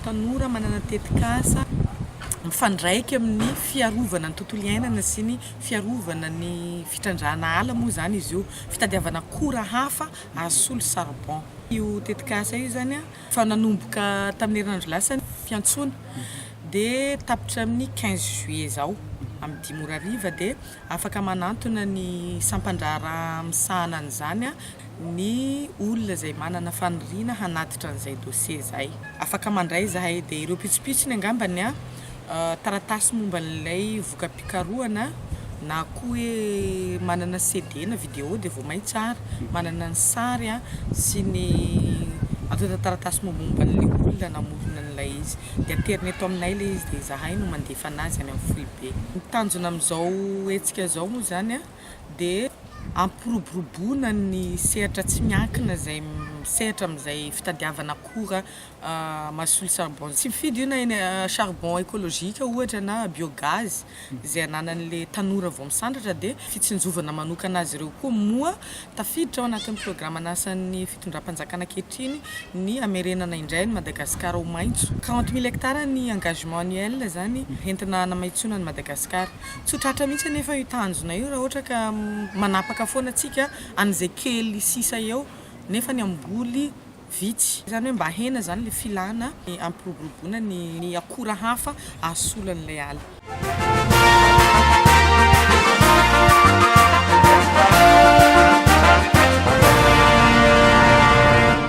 tanora manana tetikasa mifandraika amin'ny fiarovana ny tontolo iainana sy ny fiarovana ny fitrandrahana ala moa izany izy io, fitadiavana akora hafa ahasolo saribon. Io tetikasa io izany efa nanomboka tamin'ny herinandro lasa ny fiantsoana dia tapitra amin'ny 15 juillet izao amin'ny dimy ora hariva dia afaka manantona ny sampan-draharaha misahana an'izany ny olona izay manana faniriana hanatitra an'izay dossier izay. Afaka mandray izahay dia ireo pitsopitsony angamba ny taratasy momba an'ilay voka-pikarohana na koa hoe manana CD na vidéo dia vao may tsara, manana ny sary sy ny antontan-taratasy mombamomba an'ilay olona namorona an'ilay izy. Dia aterina eto aminay ilay izy dia izahay no mandefa an'azy any amin'ny foibe. Ny tanjona amin'izao hetsika izao moa izany dia hampiroboroboana ny sehatra tsy miankina izay misehatra amin'izay fitadiavana akora mahasolo charbon. Tsy mifidy io na eny charbon écologique ohatra na biogaz izay ananan'ilay tanora vao misandratra dia fitsinjovana manokana azy ireo koa moa tafiditra ao anatin'ny programan'asan'ny fitondram-panjakana ankehitriny ny hamerenana indray an'i Madagasikara ho maitso. 40 mille hectares ny engagement annuel izany entina hanamaitsoana an'i Madagasikara. Tsy ho tratra mihitsy anefa io tanjona io raha ohatra ka manapaka foana antsika an'izay kely sisa eo nefa ny hamboly vitsy. Izany hoe mba ahena izany ilay filana hampiroboroboana ny akora hafa hahasolo an'ilay ala.